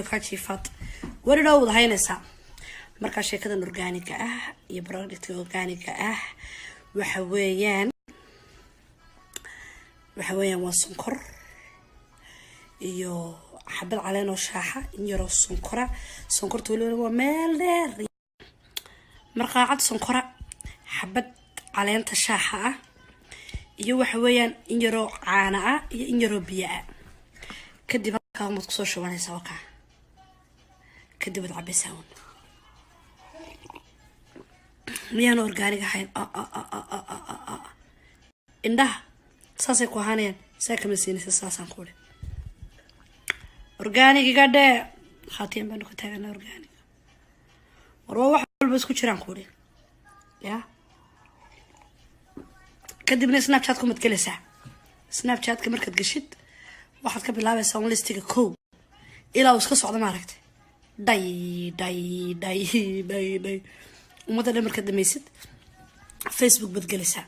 Kaa jiifaad weli dhow wada haynaysaa. Markaa sheekadan organic-ga ah iyo product-ka organic-ga ah waxa weeyaan waa sonkor iyo xabad caleen oo shaaxa, in yaroo sonkora. Sonkorta weliba waa meel dheer, marqaacad sonkora, xabad caleenta shaaxa ah, iyo waxa weeyaan in yaroo caana ah iyo in yaroo biyo ah. Kadib halkaa umaad kusoo shubanaysaa, wakaa. Kadib waad cabaysaa un. Miyaanu organic ahayn? Indhaha saasay ku ahaanayaan, saa kama siinaysa. Saasaan ku uri, organic iga dhee. Khaatiyan baanu ka taaganaa. Organic war waa wax walba isku jiraan ku uri ya. Kadibna Snapchat kumaad gelaysaa. Snapchatka markaad geshid, waxaad ka bilaabaysaa un list-iga kow ilaa uu iska socdo, maaragtay, dhay dhay dhay dhay dhay ummadda dhan. Markaad dhamaysid, Facebook baad gelaysaa.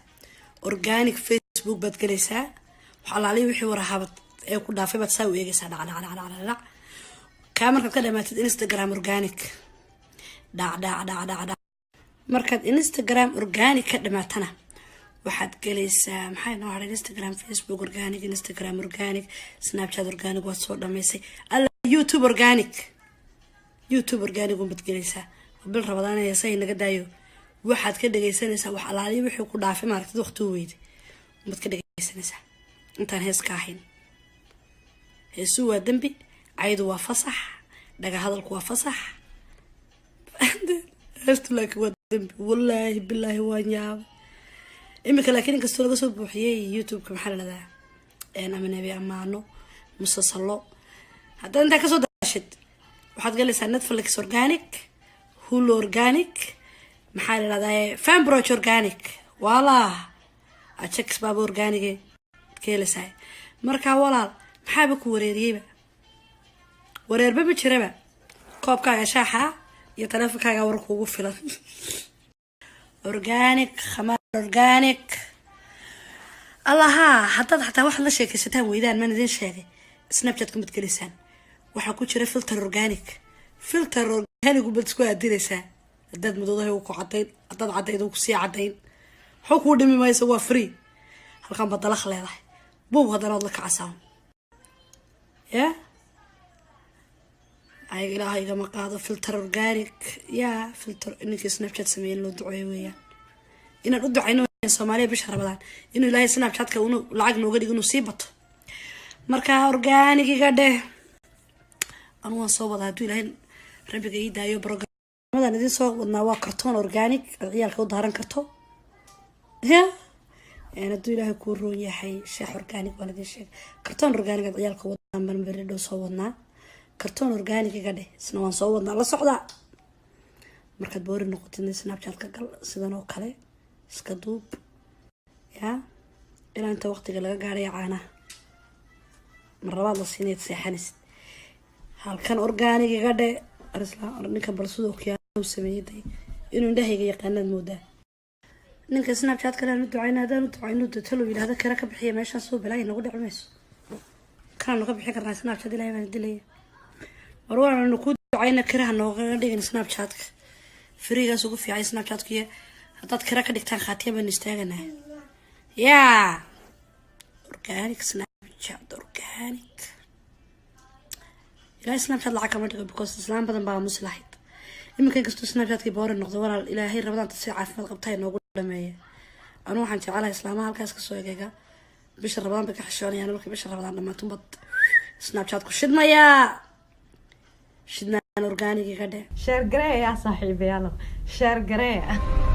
Organic Facebook baad gelaysaa. Wax alaalihi wixii warahabad ee ku dhaafay baad saa u eegaysaa, dhac dhac dhac dhac dhac. Kaa markaad ka dhamaatid, Instagram organic, dhac dhac dhac dhac dhac. Markaad Instagram organic ka dhamaatana, waxaad gelaysaa, maxay noo hadhay? Instagram, Facebook organic, Instagram organic, Snapchat organic waad soo dhamaysay. Alla, YouTube organic, YouTube organic unbaad gelaysaa. Bil Rabadaan heesay naga daayo. Waxaad ka dhagaysanaysaa wax alaalihi wixii ku dhaafay, maaragtid, waqti u weyday unbaad ka dhagaysanaysaa. Intaan hees ka ahayn, heesuu waa dembi, caydu waa fasax, dhaga hadalku waa fasax, heestu laakiin waa dembi. Wallaahi bilaahi waan yaabay iminka, laakiin inkastoo laga soo buuxiyey YouTube-ka, maxaa la dhahdaa, ama nebi amaano musalsalo. Haddaad intaa kasoo daashid, waxaad galaysaa Netflix organic, Hulu organic, maxaa la dhahdaa, Fanbroch organic, walaa Ajax baaba organic ka helaysaa. Markaa walaal, maxaaba ku wareeriyeyba? Wareerba ma jiraba. Koobkaaga shaaxa iyo taleefonkaaga war kuugu filan. Organic khamaar, organic allaha. Haddaad xataa waxaad la sheekaysataan weydaan, maan idin sheegay, Snapchat kumad geliysaan. Waxaa ku jira filter organic. Filter organic baad isku aadinaysaa. Haddaad madoodahay, ku cadayn. Haddaad caddayd, kusii cadayn. Waxba kuu dhimi mayso, waa free. Halkan baad dalaq leedahay, bow, haddana waad la kacasaa. Ya ayaga, Ilaaha igama qaado. Filter organic ya filter. Ninkii Snapchat sameeyay in loo duceeyo weeyaan, inaan u ducayno Soomaaliya bisha Rabadaan, inuu Ilaahay Snapchatka unu lacag nooga dhigo, inuu sii bato. Marka organic iga dheh. Anu waan soo wadaa, hadduu Ilaahay rabbiga ii daayo. Programmadan idin soo wadnaa waa kartoon organic aad ciyaalka u daaran karto ya. Hadduu Ilaahay kuu roon yahay, sheex organic waan idin sheegay. Kartoon organic aad ciyaalka wadnaan baan beri dhow soo wadnaa. Kartoon organic iga dheh, isna waan soo wadnaa, la socdaa. Markaad boori noqotidna, Snapchat ka gal, sidan oo kale iska duub ya, ilaa inta waqtiga laga gaadhaya caanaha mar labaad la siinayd, seexanaysid. Halkan organic iga dhe. Ninka bal sidoo kiyaa sameeyay day, inuu indhahayga yaqaanaad moodaa. Ninka Snapchat kale aan u ducayno, haddaan u ducayno, talo yidhahdo kira ka bixiya meeshaan, soo balaaya nagu dhici mayso. Kanaanu ka bixin karnaa Snapchat. Ilahay baan dilaya. War waananu ku ducayna, kiraha noogaga dhigin Snapchatka. Free-gaas ugu fiicay Snapchatku iyo haddaad kira ka dhigtaan, khaatiya baynu istaaganaa. Yaa organic Snapchat, organic. Ilaahay Snapchat lacag kama dhigo, because islaam badan baa aamusi lahayd. Iminka inkastoo Snapchatkii boori noqdo, walaal, Ilaahay Rabadaanta si caafimaad qabta inoogu dhameeya. Anu waxaan jecelahay islaamaha halkaas kasoo egeega bisha Rabadaan bay ka xishoonayaan. Markay bisha Rabadaan dhamaatunbad Snapchat ku shidmayaa, shidnaan. Organic iga dhe. Share gareeya, saaxiibayaalo, share gareeya.